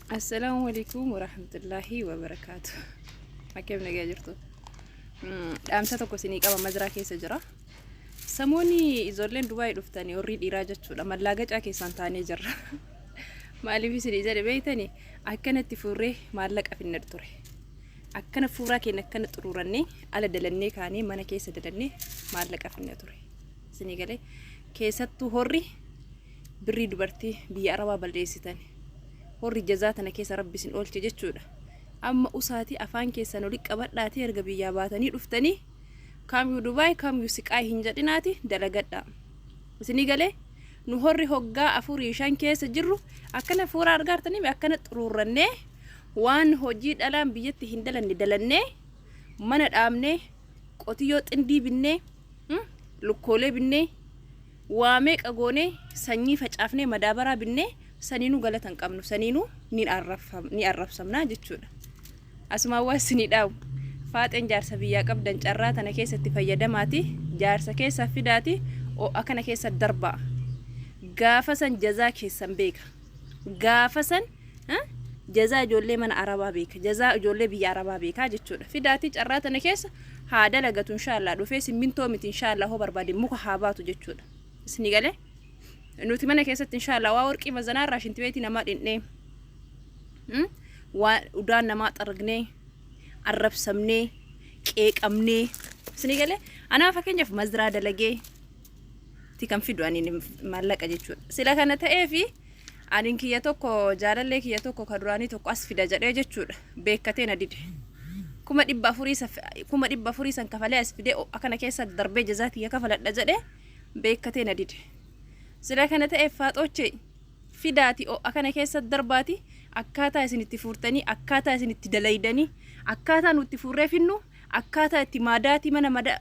Assalaamu alaikum warahmatullaahi wabarakaatu. Akkam nagaa jirtu. Dhaamsa tokko isinii qaba maziraa keessa jira. Samoonni ijoolleen Dubaay dhuftanii warri dhiiraa jechuudha. Mallaagacaa keessaan taanee jirra. Maaliif isinii jedhe beektanii akkanatti fuurree maallaqa finna ture. Akkana fuuraa keenya akkana xuruurannee ala dalannee kaanee mana keessa dalannee maallaqa finna ture. Isinii galee keessattuu horri birrii dubartii biyya arabaa balleessitan horri jazaa tana keessa rabbi isin oolche jechuudha. Amma usaatii afaan keessan oli qabadhaatii erga biyyaa baatanii dhuftanii kaamyuu Dubaay kaamyuu siqaay hin jedhinaati dalagadhaa. Isinii galee nu horri hoggaa afurii shan keessa jirru akkana fuuraa argaartanii akkana xuruurrannee waan hojii dhalaan biyyatti hin dalanne dalannee mana dhaabnee qotiyyoo xindii binnee lukkoolee binnee waa meeqa goonee sanyii facaafnee madaabaraa binnee saniinuu galata hin qabnu saniinuu ni arrabsamnaa jechuudha. Asumaan waa isinii dhaamu. Faaxeen jaarsa biyyaa qabdan carraa tana keessatti fayyadamaati jaarsa keessa fidaati ho'a kana keessa darbaa. Gaafa san jazaa keessan beeka. Gaafa san jazaa ijoollee mana arabaa beeka. Jazaa ijoollee biyya arabaa beekaa jechuudha. Fidaatii carraa tana keessa haa dalagatu inshaallah dhufee simmintoo miti inshaallah hoo barbaade muka haa baatu jechuudha. Isinii galee? Nuti mana keessatti inshaallah waa warqii mazanaa irraa shintibeetii namaa dhin'ee waa udaan namaa xaragnee arrabsamnee qeeqamnee isinii galee anaa fakkeenyaaf mazraa dalagee ti kan fidu ani maallaqa jechuudha. Sila kana ta'eefi anin kiyya tokko jaalallee kiyya tokko ka duraanii tokko as fida jedhee jechuudha. Beekkatee na dide. 400,000 san kafalee as fidee akkana keessa darbee jazaa tiyya kafaladha jedhee beekkatee na dide. Sila kana ta'eef faaxoochee fidaati ho'a kana keessa darbaati akkaataa isin itti fuurtanii akkaataa isin itti dalaydanii akkaataa nu itti fuurree finnu akkaataa itti maadaatii mana mada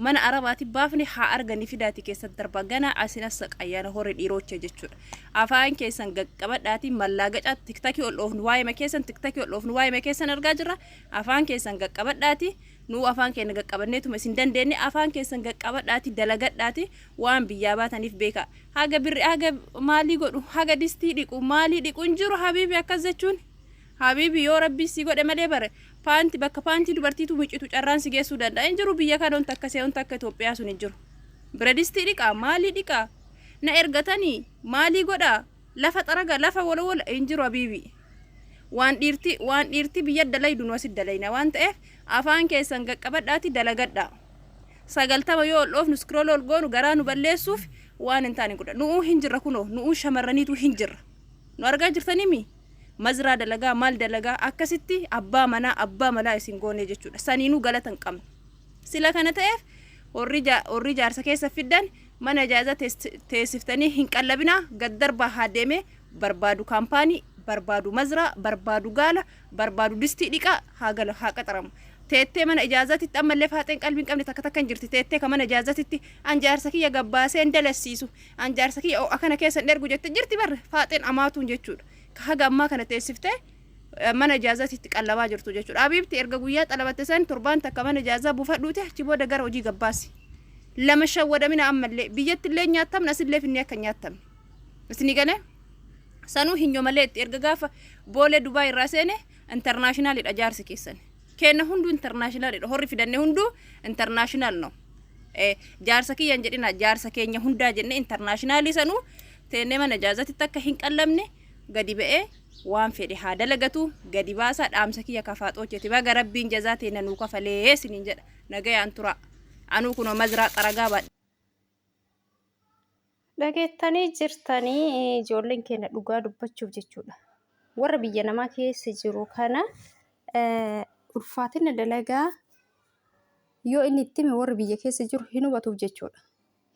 mana arabaati baafne haa arganii fidaati keessa darbaa ganaa asin as saqayyaana horri dhiiroochee jechuudha. Afaan keessan gaqqabadhaati mallaagacaa tiktakii ol dhoofnu waa'ee keessan tiktakii ol dhoofnu waa'ee keessan argaa jirra. Afaan keessan gaqqabadhaati nuu afaan keenya gaqqabanneetuma isin dandeenye afaan keessan gaqqabadhaati dalagadhaati waan biyyaa baataniif beekaa. Haga birri haga maalii godhu haga distii dhiqu maalii dhiqu hin jiru habiibi akkas jechuun. Habiibi yoo rabbii si godhe malee bare paanti bakka paantii dubartiitu micitu carraan si geessuu danda'a hin jiru biyya kana wanta akkasii wanta akka Itoophiyaa sun hin jiru. Biradistii dhiqaa maalii dhiqaa na ergatanii maalii godhaa lafa xaraga lafa wala wala hin jiru habiibi. Waan dhiirti waan dhiirti biyya dalaydu nu asit dalayna waan ta'eef afaan keessan gaqqabadhaati dalagadhaa. 90 yoo ol dhoofnu scroll ol goonu garaa nu balleessuuf waan hin taane godha. Nu'uu hin jirra kunoo nu'uu shamarraniitu hin jirra. Nu argaa jirtanimi? Mazraa dalagaa maal dalagaa akkasitti abbaa manaa abbaa malaa isin goonee jechuudha. Saniinuu galata hin qabnu. Sila kana ta'eef horri jaarsa keessa fiddan mana ijaazaa teessiftanii hin qallabinaa gad darbaa haa deemee barbaadu kaampaanii barbaadu mazraa barbaadu gaala barbaadu distii dhiqaa haa galu haa qaxaramu. Teettee mana ijaazatitti ammallee faaxeen qalbii hin qabne takka takka hin jirti teettee ka mana ijaazatitti an jaarsa kiyya gabbaasee hin dalassiisu an jaarsa kiyya ho'a kana keessa hin ergu jette jirti barre faaxeen amaatuun jechuudha. Ka haga ammaa kana teessiftee mana ijaazatitti qallabaa jirtu jechuudha. Abiibti erga guyyaa xalabatte san torbaan takka mana ijaazaa buufadhuuti achi booda gara hojii gabbaasi. Lama shawwadamina ammallee biyyatti illee nyaatamne asillee finnee akka hin nyaatamne. Isinii galee? Sanuu hinyo malee itti erga gaafa boolee Dubaay irraa seene internationalidha jaarsi keessan. Keenna hunduu internationalidha. Horri fidanne hunduu international no. Jaarsa kiyya hin jedhina jaarsa keenya hundaa jenne internationalii sanuu teennee mana jaazatitti akka hin qallamne gadi ba'ee waan fedhe haa dalagatu gadi baasaa dhaamsa kiyya kafaa xoocheeti baga rabbiin jazaa teenna nuu kafalee isiniin jedha nagayaan turaa anuu kunoo mazraa xaragaa baadhe. Dhageettanii jirtanii ijoolleen keenya dhugaa dubbachuuf jechuudha. Warra biyya namaa keessa jiru kana ulfaatina dalagaa yoo inni itti hime warri biyya keessa jiru hin hubatuuf jechuudha.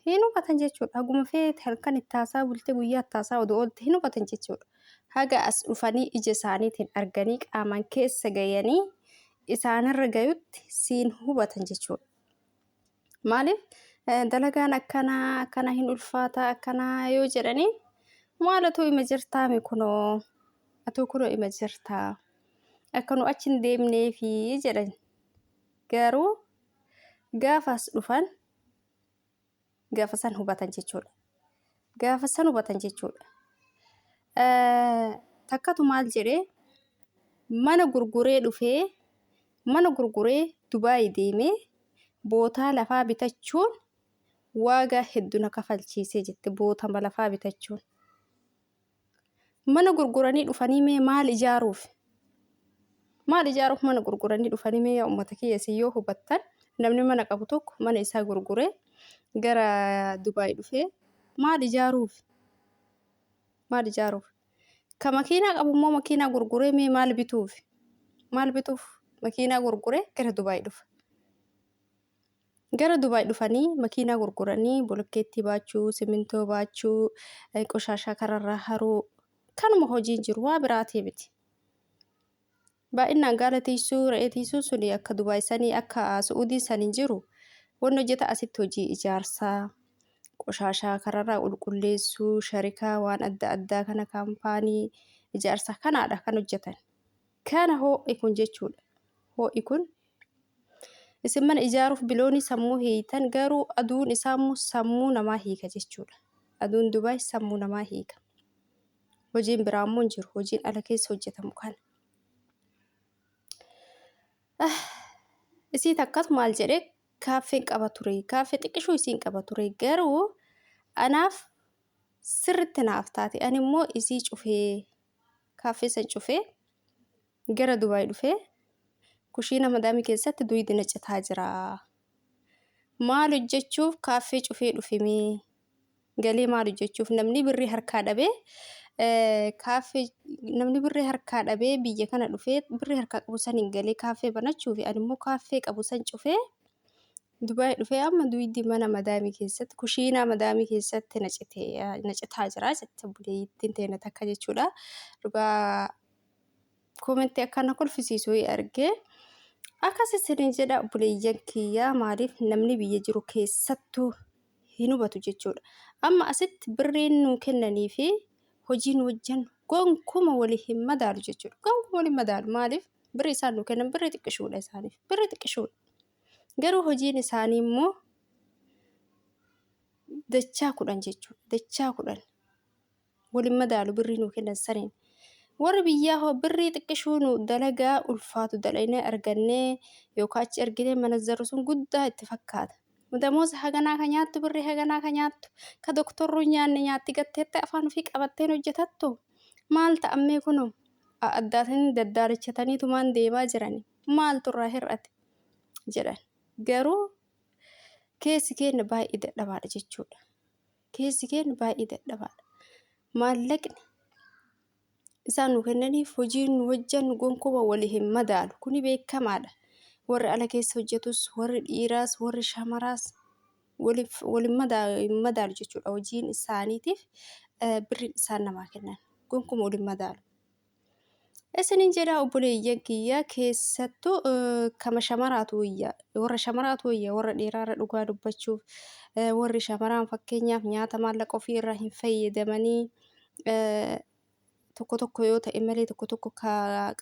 Hin hubatan jechuudha. Haguma feete halkan itti haasaa bulte guyyaa itti haasaa odoo oolte hin hubatan jechuudha. Haga as dhufanii ija isaaniitiin arganii qaamaan keessa gayanii isaanirra gayutti siin hubatan jechuudha. Maaliif dalagaan akkanaa akkana hin ulfaata akkanaa yoo jedhanii maal atuu ima jirtaami kunoo atuu kunoo ima jirtaa akka nu achi hin deemneefi jedhan garuu gaafa as dhufan gaafa san hubatan jechuudha. Gaafa san hubatan jechuudha. Takkatu maal jedhee Mana gurguree dhufee mana gurguree Dubaay deemee bootaa lafaa bitachuun waagaa hedduu na kafalchiisee jette bootama lafaa bitachuun. Mana gurguranii dhufanii mee maal ijaaruuf? Maal ijaaruuf mana gurguranii dhufanii mee yaa uummata kiyya isin yoo hubattan namni mana qabu tokko mana isaa gurguree gara Dubaay dhufee maal ijaaruuf? Maal ijaaruuf? Ka makiinaa qabu immoo makiinaa gurguree mee maal bituuf? Maal bituuf makiinaa gurguree gara Dubaay dhufa? Gara Dubaay dhufanii makiinaa gurguranii bolokkeettii baachuu, simintoo baachuu, qoshaashaa kararraa haruu kanuma hojiin jiru waa biraatii miti. Baay'inaan gaala tiisuu, re'ee tiisuu suni akka Dubaay sanii akka Su'uudii sanii jiru. Wanni hojjeta asitti hojii ijaarsaa, qoshaashaa kararraa qulqulleessuu, sharikaa waan adda addaa kana kaampaanii ijaarsaa kanaadha kan hojjetan. Kana hoo'i kun jechuudha. Hoo'i kun isin mana ijaaruuf biloonii sammuu hiitan garuu aduun isaa immoo sammuu namaa hiika jechuudha. Aduun Dubaay sammuu namaa hiika. Hojiin biraa immoo hin jiru. Hojiin ala keessa hojjetamu kana. Isii takkas maal jedhee kaaffeen qaba ture. Kaaffee xiqqishuu isiin qaba ture. Garuu anaaf sirritti naaf taate. Ani immoo isii cufee kaaffee san cufee gara Dubaay dhufee kushiina madaamii keessatti duydi na citaa jira. Maal hojjechuuf kaaffee cufee dhufemee galee maal hojjechuuf namni birrii harkaa dhabee kaaffee namni birrii harkaa dhabee biyya kana dhufee birrii harkaa qabu saniin galee kaaffee banachuuf ani immoo kaaffee qabu san cufee Dubaay dhufee amma duydi mana madaamii keessatti kushiinaa madaamii keessatti na citee na citaa jira jette obboleettiin teena takka jechuudha. Dhugaa koomentii akkana kolfisiisu argee akkas isiniin jedha obboleeyyan kiyyaa maaliif namni biyya jiru keessattuu hin hubatu jechuudha. Amma asitti birriin nuu kennanii fi hojiin hojjennu gonkuma walii hin madaalu jechuudha. Gonkuma walii hin madaalu maaliif birri isaan nuu kennan birri xiqqishuudha isaaniif birri xiqqishuudha. Garuu hojiin isaanii immoo dachaa kudhan jechuudha. Dachaa kudhan waliin madaalu birrii nuu kennan saniin. Warri biyyaa hoo birrii xiqqishuu nu dalagaa ulfaatu dalagnee argannee yookaan achi arginee manazzaru sun guddaa itti fakkaata. Damooza haganaa ka nyaattu birrii haganaa ka nyaattu ka doktorruu nyaanne nyaatti gatteette afaan ofii qabatteen hojjetattu maal ta'ammee kunoo addaatiin daddaalachataniitumaan deemaa jirani maaltu irraa hir'ate jedhan. Garuu keessi keenya baay'ee dadhabaadha jechuudha. Keessi keenya baay'ee dadhabaadha. Maallaqni isaan nu kennaniif hojiin nu hojjennu gonkumaa walii hin madaalu. Kuni beekamaadha. Warri ala keessa hojjetus, warri dhiiraas, warri shamaraas waliif wal hin madaalu jechuudha. Hojiin isaaniitiif birriin isaan namaa kennan gonkumaa wal hin madaalu. Isinin jedha obboleeyyan kiyya keessattuu kama shamaraatu wayya warra shamaraatu wayya warra dhiiraarra dhugaa dubbachuuf warri shamaraan fakkeenyaaf nyaata maallaqa ofii irraa hin fayyadamanii tokko tokko yoo ta'e malee tokko tokko ka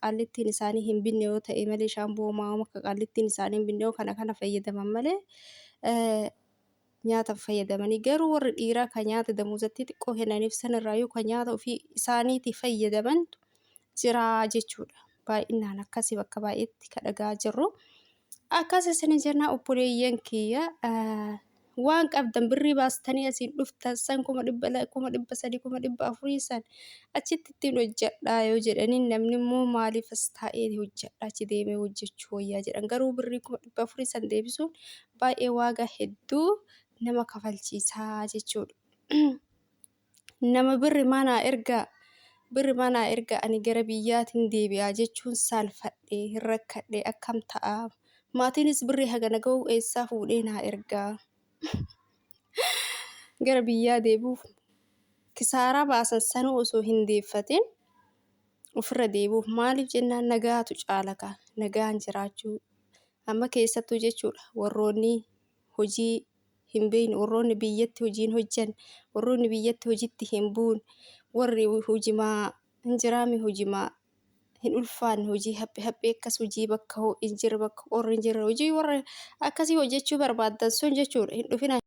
qaallittiin isaanii hin binne yoo ta'e malee shaamboo maama ka qaallittiin isaanii hin binne yoo kana kana fayyadaman malee nyaata fayyadamanii garuu warri dhiiraa ka nyaata damuuzattii xiqqoo kennaniif sanirraa yoo ka nyaata ofii isaaniitii fayyadamantu jira jechuudha. Baay'inaan akkasii bakka baay'eetti ka dhagaa jirru. Akkas isin jenna obboleeyyan kiyya waan qabdan birrii baastanii asiin dhuftan san 200,000 300,000 400,000 san achitti ittiin hojjedhaa yoo jedhanii namni immoo maaliif as taa'ee hojjedha achi deemee hojjechuu wayyaa jedhan garuu birrii 400,000 san deebisuun baay'ee waagaa hedduu nama kafalchiisaa jechuudha. Nama birri manaa ergaa birri manaa ergaa ani gara biyyaatiin deebi'aa jechuun saalfadhee hin rakkadhee akkam ta'a maatiinis birrii hagana ga'u eessaa fuudhee naa ergaa gara biyyaa deebi'uuf kisaaraa baasan sanuu osoo hin deeffatin ofirra deebi'uuf maaliif jennaan nagaatu caala kaa nagaan jiraachuu amma keessattuu jechuudha warroonni hojii hin beekne warroonni biyyatti hojii hin hojjanne warroonni biyyatti hojitti hin buune warri hojimaa hin jiraame hojimaa hin ulfaanne hojii haphii haphii akkas hojii bakka ho'i hin jirre bakka qorri hin jirre hojii warra akkasii hojjechuu barbaaddan sun jechuudha hin dhufina.